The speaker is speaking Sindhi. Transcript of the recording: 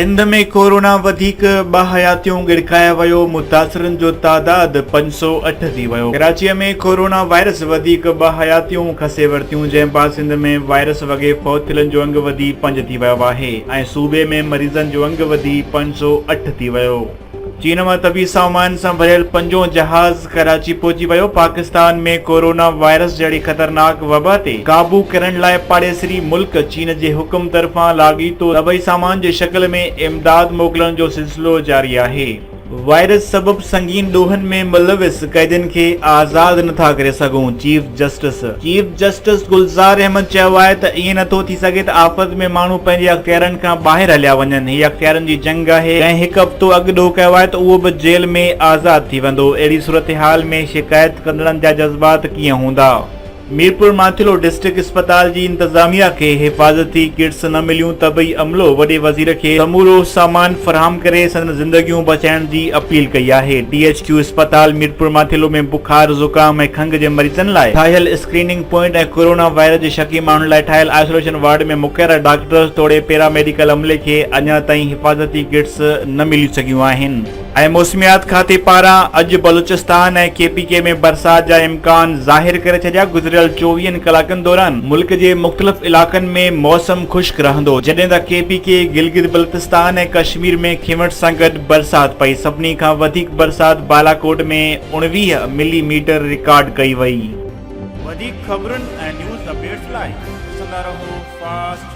سنڌ ۾ ڪورونا وڌيڪ ٻه حياتيون ڳڙڪائي ويو، متاثرن جو تعداد 508 ٿي ويو. ڪراچيء ۾ ڪورونا وائرس وڌيڪ ٻه حياتيون کسي ورتيون، جنهن بعد سنڌ ۾ وائرس وڳي فوت ٿيلن جو انگ وڌي پنج ٿي ويو آهي ۽ صوبي ۾ مريضن جو انگ وڌي 508 ٿي ويو. چين مان طبي سامان سان ڀريل پنجون جهاز ڪراچي پهچي ويو، پاڪستان ۾ ڪورونا وائرس جهڙي خطرناڪ وبا تي قابو ڪرڻ لاء پاڙيسري ملڪ چين جي حڪم طرفان لاڳيتو طبي سامان جي شڪل ۾ امداد موڪلڻ جو سلسلو جاري آهي. وائرس سبب سنگين ڏوهن ۾ ملوث قيدين کي آزاد نٿا ڪري سگهون، chief justice. Chief justice Gulzar Ahmed چيو آهي ته ائين نٿو ٿي سگهي ته آفت ۾ ماڻهو پنهنجي اختيارن کان ٻاهر هليا وڃن، هي اختيارن جي جنگ آهي، جنهن هڪ هفتو اڳ ڏوهه ڪيو آهي ته اهو به جيل ۾ آزاد ٿي ويندو، اهڙي صورتحال ۾ شڪايت ڪندڙن جا جذبات ڪيئن هوندا؟ ميرپور ماٿيلو ڊسٽرڪٽ اسپتال جي انتظاميا کي حفاظتي ڪٽس نه مليون، طبي عملو وڏي وزير کي سمورو سامان فراهم ڪري سندن زندگيون بچائڻ جي اپيل ڪئي آهي. ڊي ايڇ ڪيو اسپتال ميرپور ماٿيلو ۾ بخار، زڪام ۽ کنگهه جي مريضن لاء ٺاهيل اسڪريننگ پوائنٽ ۽ ڪورونا وائرس جي شڪي ماڻهن لاء ٺاهيل آئسوليشن وارڊ ۾ مقرر ڊاڪٽرز توڙي پيرا ميڊيڪل عملي کي اڃا تائين حفاظتي ڪٽس نه ملي سگهيون آهن. ۽ موسميات کاتي پاران اڄ بلوچستان ۽ ڪي پي ڪي ۾ برسات جا امڪان ظاهر ڪري ڇڏيا، گذريل چوويهن ڪلاڪن دوران ملڪ جي مختلف علائقن ۾ موسم خشڪ رهندو، جڏهن ته K P K, Gilgit Baltistan ۽ Kashmir ۾ کينوٽ سان گڏ برسات پئي، سڀني کان وڌيڪ برسات بالاڪوٽ ۾ 19 ملي ميٽر رڪارڊ ڪئي وئي. وڌيڪ خبرن ۽ نيوز اپڊيٽس لاء ڏسندا رهو فاسٽ.